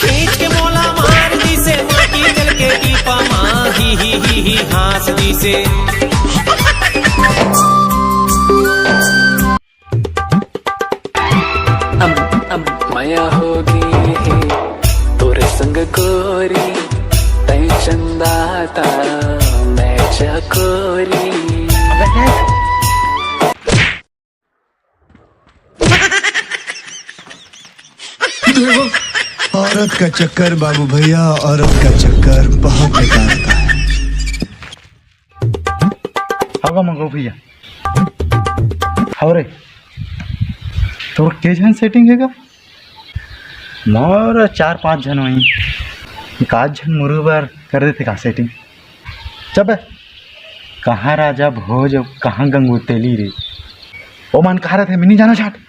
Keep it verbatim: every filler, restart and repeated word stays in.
खींच के मोला मार दिसे, माटी जल के टीपा मा, ही, ही, ही, ही, हाँस दिसे। अम, अम, मया होगे हे तोरे संग गोरी, तैं चंदा त मैं चकोरी। औरत का चक्कर बाबू भैया, औरत का चक्कर बहुत बेकार होता है। हव गा मंगू भैया। हव रे, तोर के झन setting हे गा? मोर चार पांच झन होही। एक आध झन मुरू बर कर देते का setting? चबे, कहाँ राजा भोज अउ कहाँ गंगू तेली रे? ओ मन कहाँ रहिथे, मैं नहीं जाना चाहत।